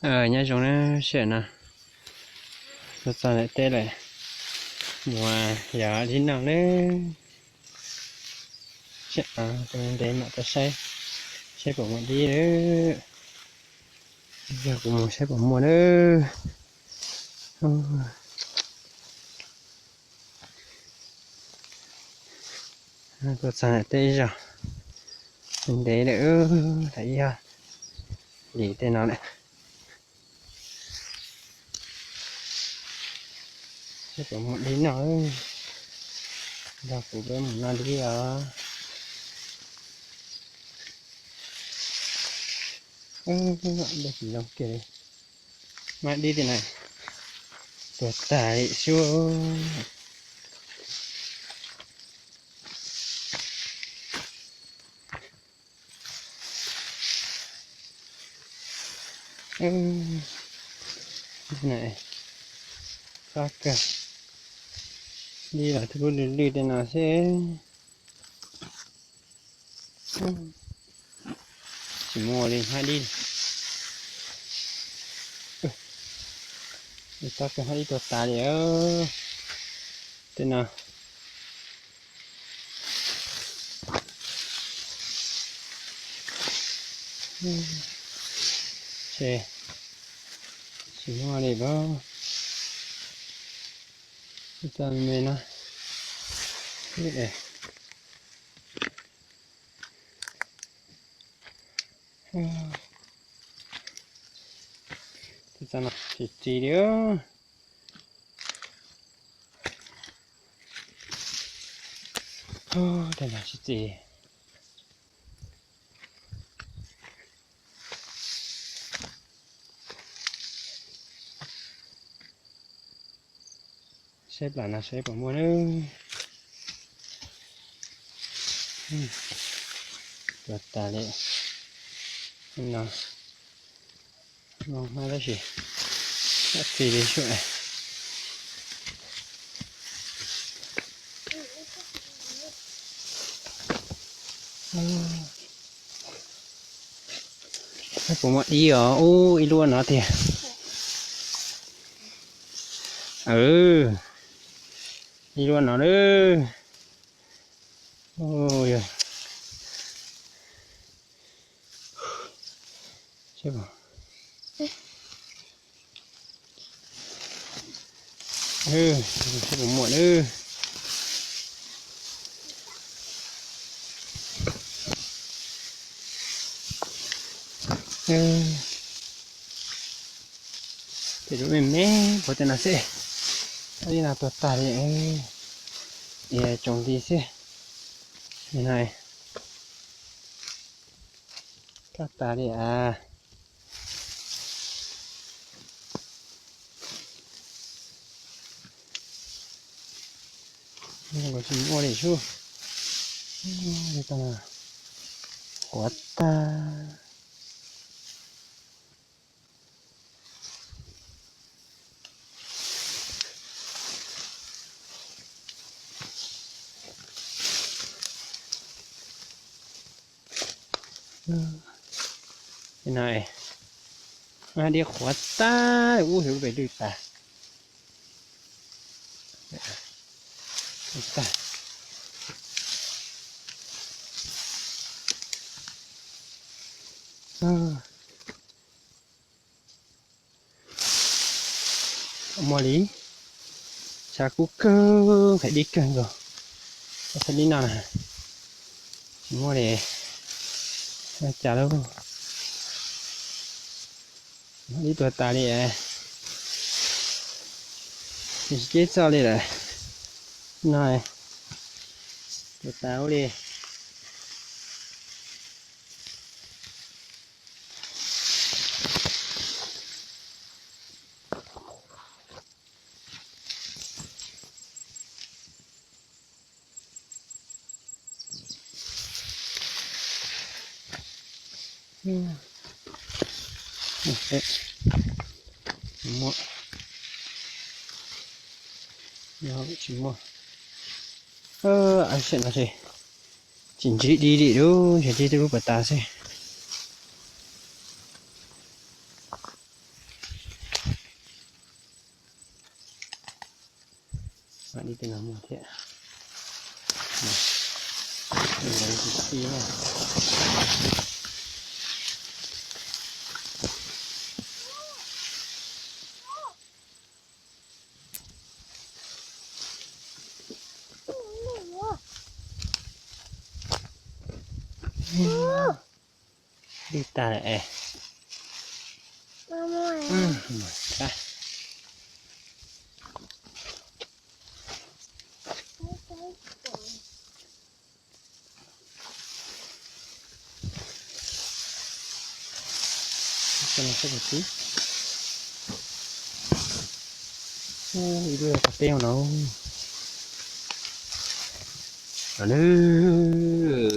Nyob zoo na, sij hawm no tuaj txog ntawm teb lawm, mus yos dib noj na. Sij hawm no ntev mam tuaj saib, saib puas muaj dib lawm. Yog kuv mus saib puas muaj na. Tuaj txog ntawm teb ib zaug, ntev lawm, thaum ib yog lim tej no lawm. Seb puas muaj dib noj, nrog kuv peb mus noj dib os. Dej tsis zoo kiag li, mas dib tej na tuag tag li xwb. Txhob kawg, dib los twb lwj lwj tej no xwb. Tsis muaj li hab dib. Txhob kawg, hab dib tuag tas li. Tej no tsis muaj li os. Txog me no. Tsis txi li. Tej no tsis txi. Saib plam no saib puas muaj na. Tuag tas li no. Mloog hmab tab sis tsis txi li sub. Puas muaj dib os, ub ib lub no tiag. Ib lub no lawm. Saib puas muaj na. Tej lub me me puag tej no xwb, li no tuag tag li. Tsoom li xwb, li no tuag tag li as. Tsis muaj li sub. Quav tag. No, dib qhuav tag ub, lub pem lwj tas. Muaj li, tshav kub kawg, nqhis dib kawg nkaus. Txhob li no na, tsis muaj li. Cas lub dib tuag tas li, tsis ceb txoj li lawm. No, tuag tas ua li. Muaj, tsis muaj. Tsis ntsib dib li, ntsib dib lub puas tas xwb. Dib tej no muaj thiab. Ntawd tsis txi na. Dib tag lawm es. Ib lub tag peb no.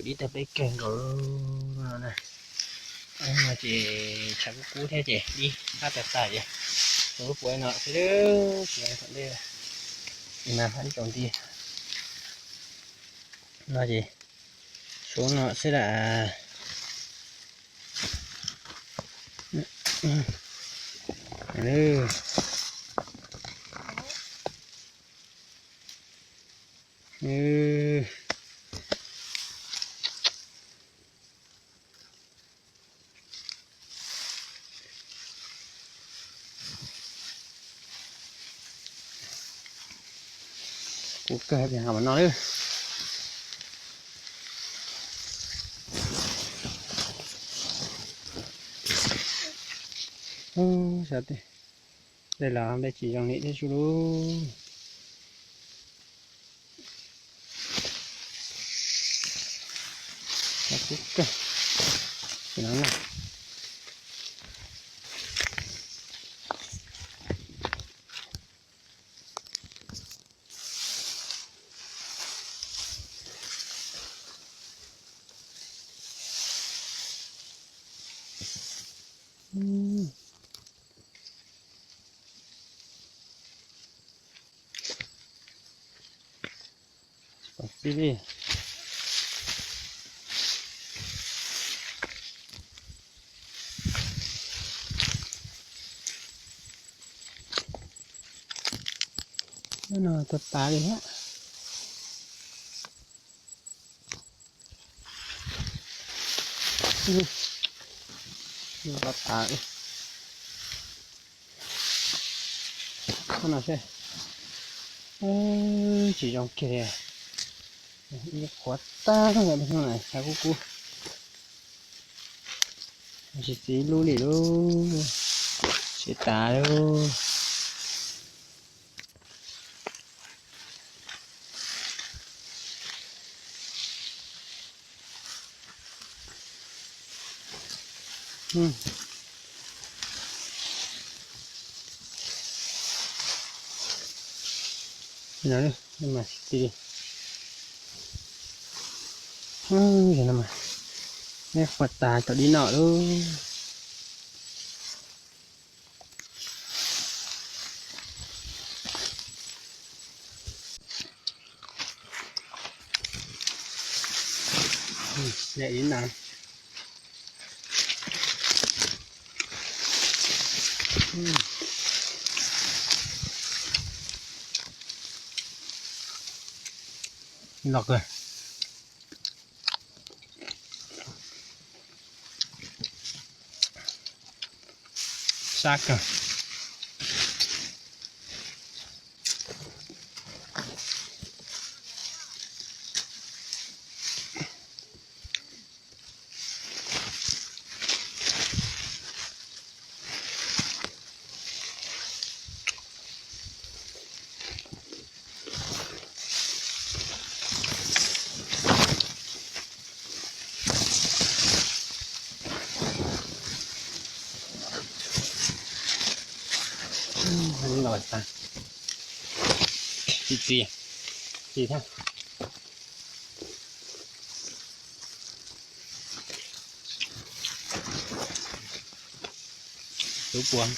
Dib tag peb kawg nkaus no na. No ces tshav kub kub thiab ces dib hab tag tag ces lub puav no xwb, tsis tau tom ntej. Mas hab ib tsoom nti no ces suav no xwb lam. Kuv kawg tias no lawm. Xyov tej los npe tsis zoo li thiab su lub. Kuv kawg no na. Tsis pom txij li. No tuag tas li thiab. Tuag tas. Qhov no seb. Tsis zoo kiag li. Ib qhuav tag, tshav kub kub. Tsis txi lub li lub. Siav tas lub. Mas tsis txi li. Neb qhuav tas cov dib no lub. Lem dib na. Los kawg. Sab kawg. Los tas. Tsis txi, txi thiab. Lub puav.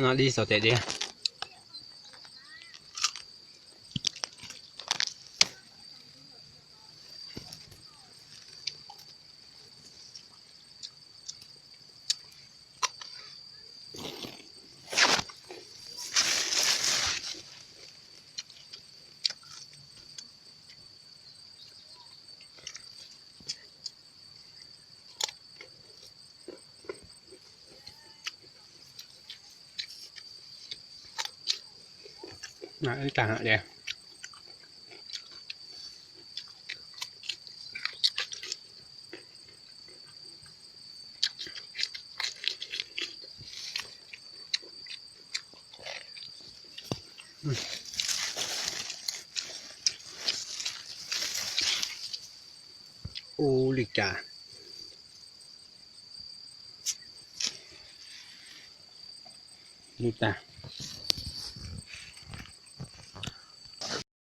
No dib xaus tes dib. Ib tag li. Ua li cas? Li tag.